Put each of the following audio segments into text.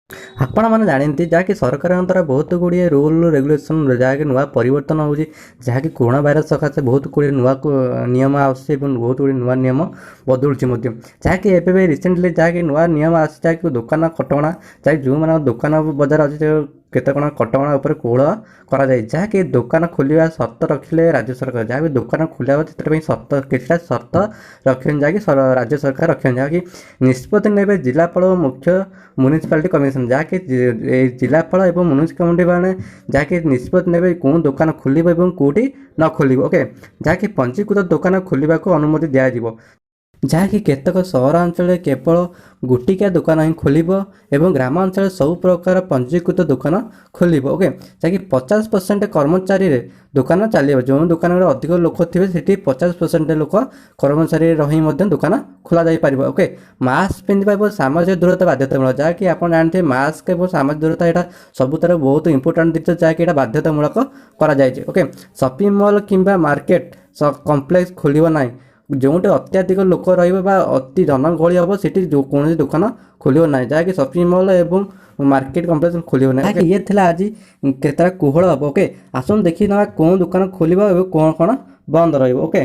ଆପଣମାନେ ଜାଣନ୍ତି, ଯାହାକି ସରକାରଙ୍କ ଦ୍ୱାରା ବହୁତ ଗୁଡ଼ିଏ ରୁଲ୍ ରେଗୁଲେସନ୍, ଯାହାକି ନୂଆ ପରିବର୍ତ୍ତନ ହେଉଛି, ଯାହାକି କରୋନା ଭାଇରସ୍ ସକାଶେ ବହୁତ ଗୁଡ଼ିଏ ନୂଆ ନିୟମ ଆସୁଛି ଏବଂ ବହୁତ ଗୁଡ଼ିଏ ନୂଆ ନିୟମ ବଦଳୁଛି ମଧ୍ୟ। ଯାହାକି ଏବେ ବି ରିସେଣ୍ଟଲି ଯାହାକି ନୂଆ ନିୟମ ଆସିଛି, ଯାହାକି ଦୋକାନ କଟକଣା, ଯାହାକି ଯେଉଁମାନଙ୍କ ଦୋକାନ ବଜାର ଅଛି, କେତେ କ'ଣ କଟକଣା ଉପରେ କୋହଳ କରାଯାଇଛି। ଯାହାକି ଦୋକାନ ଖୋଲିବା ସର୍ତ୍ତ ରଖିଲେ ରାଜ୍ୟ ସରକାର। ଯାହା ବି ଦୋକାନ ଖୋଲା ହେବ, ସେଥିପାଇଁ ସର୍ତ୍ତ, କିଛିଟା ସର୍ତ୍ତ ରଖିଛନ୍ତି, ଯାହାକି ରାଜ୍ୟ ସରକାର ରଖିଛନ୍ତି। ଯାହାକି ନିଷ୍ପତ୍ତି ନେବେ ଜିଲ୍ଲାପାଳ ଓ ମୁଖ୍ୟ ମ୍ୟୁନିସିପାଲିଟି କମିଶନ। ଯାହାକି ଏ ଜିଲ୍ଲାପାଳ ଏବଂ ମ୍ୟୁନିସିପାଲିଟି ମାନେ ଯାହାକି ନିଷ୍ପତ୍ତି ନେବେ କେଉଁ ଦୋକାନ ଖୋଲିବ ଏବଂ କେଉଁଠି ନ ଖୋଲିବ। ଓକେ, ଯାହାକି ପଞ୍ଜୀକୃତ ଦୋକାନ ଖୋଲିବାକୁ ଅନୁମତି ଦିଆଯିବ। ଯାହାକି କେତେକ ସହରାଞ୍ଚଳରେ କେବଳ ଗୋଟିକିଆ ଦୋକାନ ହିଁ ଖୋଲିବ ଏବଂ ଗ୍ରାମାଞ୍ଚଳରେ ସବୁ ପ୍ରକାର ପଞ୍ଜୀକୃତ ଦୋକାନ ଖୋଲିବ। ଓକେ, ଯାହାକି 50% କର୍ମଚାରୀରେ ଦୋକାନ ଚାଲିବ। ଯେଉଁ ଦୋକାନରେ ଅଧିକ ଲୋକ ଥିବେ, ସେଠି 50% ଲୋକ କର୍ମଚାରୀ ରହି ମଧ୍ୟ ଦୋକାନ ଖୋଲା ଯାଇପାରିବ। ଓକେ, ମାସ୍କ ପିନ୍ଧିବା ଏବଂ ସାମାଜିକ ଦୂରତା ବାଧ୍ୟତାମୂଳକ। ଯାହାକି ଆପଣ ଜାଣିଥିବେ, ମାସ୍କ ଏବଂ ସାମାଜିକ ଦୂରତା ଏଇଟା ସବୁଥିରେ ବହୁତ ଇମ୍ପୋର୍ଟାଣ୍ଟ ଜିନିଷ, ଯାହାକି ଏଇଟା ବାଧ୍ୟତାମୂଳକ କରାଯାଇଛି। ଓକେ, ସପିଂ ମଲ୍ କିମ୍ବା ମାର୍କେଟ କମ୍ପ୍ଲେକ୍ସ ଖୋଲିବ ନାହିଁ। ଯେଉଁଠି ଅତ୍ୟଧିକ ଲୋକ ରହିବେ ବା ଅତି ଜନଗହଳି ହେବ, ସେଠି କୌଣସି ଦୋକାନ ଖୋଲିବ ନାହିଁ। ଯାହାକି ସପିଂ ମଲ୍ ଏବଂ ମାର୍କେଟ କମ୍ପ୍ଲେକ୍ସ ଖୋଲିବ ନାହିଁ। ଇଏ ଥିଲା ଆଜି କେତେଟା କୋହଳ ହେବ। ଓକେ, ଆସନ୍ତୁ ଦେଖି ନେବା କେଉଁ ଦୋକାନ ଖୋଲିବ ଏବଂ କ'ଣ କ'ଣ ବନ୍ଦ ରହିବ। ଓକେ,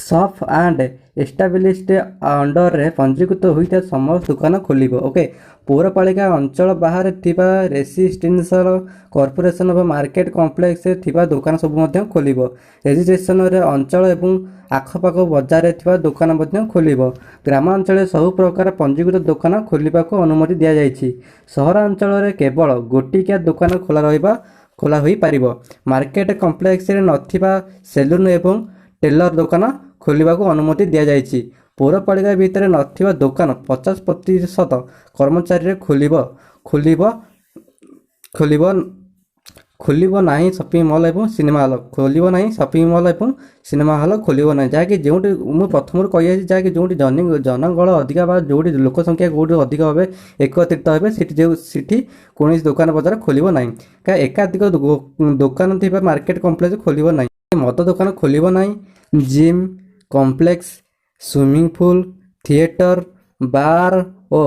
ସପ୍ ଆଣ୍ଡ ଏଷ୍ଟାବ୍ଲିଶଡ ଅଣ୍ଡରରେ ପଞ୍ଜୀକୃତ ହୋଇଥିବା ସମସ୍ତ ଦୋକାନ ଖୋଲିବ। ଓକେ, ପୌରପାଳିକା ଅଞ୍ଚଳ ବାହାରେ ଥିବା ରେସିଡେନ୍ସିଆଲ କର୍ପୋରେସନ ବା ମାର୍କେଟ କମ୍ପ୍ଲେକ୍ସରେ ଥିବା ଦୋକାନ ସବୁ ମଧ୍ୟ ଖୋଲିବ। ରେଜିଷ୍ଟ୍ରେସନରେ ଅଞ୍ଚଳ ଏବଂ ଆଖପାଖ ବଜାରରେ ଥିବା ଦୋକାନ ମଧ୍ୟ ଖୋଲିବ। ଗ୍ରାମାଞ୍ଚଳରେ ସବୁ ପ୍ରକାର ପଞ୍ଜୀକୃତ ଦୋକାନ ଖୋଲିବାକୁ ଅନୁମତି ଦିଆଯାଇଛି। ସହରାଞ୍ଚଳରେ କେବଳ ଗୋଟିକିଆ ଦୋକାନ ଖୋଲା ରହିବା ଖୋଲା ହୋଇପାରିବ। ମାର୍କେଟ କମ୍ପ୍ଲେକ୍ସରେ ନଥିବା ସେଲୁନ ଏବଂ ଟେଲର ଦୋକାନ ଖୋଲିବାକୁ ଅନୁମତି ଦିଆଯାଇଛି। ପୌରପାଳିକା ଭିତରେ ନଥିବା ଦୋକାନ 50% କର୍ମଚାରୀରେ ଖୋଲିବ। ଖୋଲିବ ଖୋଲିବ ଖୋଲିବ ନାହିଁ ସପିଂ ମଲ୍ ଏବଂ ସିନେମା ହଲ୍ ଖୋଲିବ ନାହିଁ। ସପିଂ ମଲ୍ ଏବଂ ସିନେମା ହଲ୍ ଖୋଲିବ ନାହିଁ। ଯାହାକି ଯେଉଁଠି ମୁଁ ପ୍ରଥମରୁ କହିଆସିଛି, ଯାହାକି ଯେଉଁଠି ଜନଗହଳ ଅଧିକା ବା ଯେଉଁଠି ଲୋକ ସଂଖ୍ୟା କେଉଁଠି ଅଧିକ ଭାବେ ଏକତ୍ରିତ ହେବେ, ସେଠି ଯେଉଁ ସେଠି କୌଣସି ଦୋକାନ ବଜାର ଖୋଲିବ ନାହିଁ। କାରଣ ଏକାଧିକ ଦୋକାନ ଥିବା ମାର୍କେଟ କମ୍ପ୍ଲେକ୍ସ ଖୋଲିବ ନାହିଁ। ମଦ ଦୋକାନ ଖୋଲିବ ନାହିଁ। Gym complex, swimming pool, theatre, bar ଓ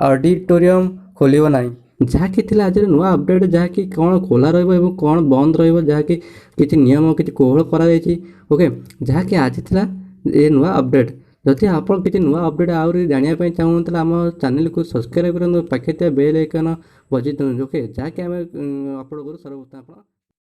ଅଡ଼ିଟୋରିୟମ୍ ଖୋଲିବ ନାହିଁ। ଯାହାକି ଥିଲା ଆଜିର ନୂଆ ଅପଡ଼େଟ୍, ଯାହାକି କ'ଣ ଖୋଲା ରହିବ ଏବଂ କ'ଣ ବନ୍ଦ ରହିବ, ଯାହାକି କିଛି ନିୟମ କିଛି କୋହଳ କରାଯାଇଛି। ଓକେ, ଯାହାକି ଆଜି ଥିଲା ଏ ନୂଆ ଅପଡ଼େଟ୍। ଯଦି ଆପଣ କିଛି ନୂଆ ଅପଡ଼େଟ୍ ଆହୁରି ଜାଣିବା ପାଇଁ ଚାହୁଁଥିଲେ, ଆମ ଚ୍ୟାନେଲକୁ ସବସ୍କ୍ରାଇବ୍ କରନ୍ତୁ, ପାଖରେ ଥିବା ବେଲ୍ ଆଇକନ୍ ବଜାଇ ଦିଅନ୍ତୁ। ଓକେ, ଯାହାକି ଆମେ ଅପଲୋଡ଼ କରୁ ସର୍ବପ୍ରଥମେ ଆପଣ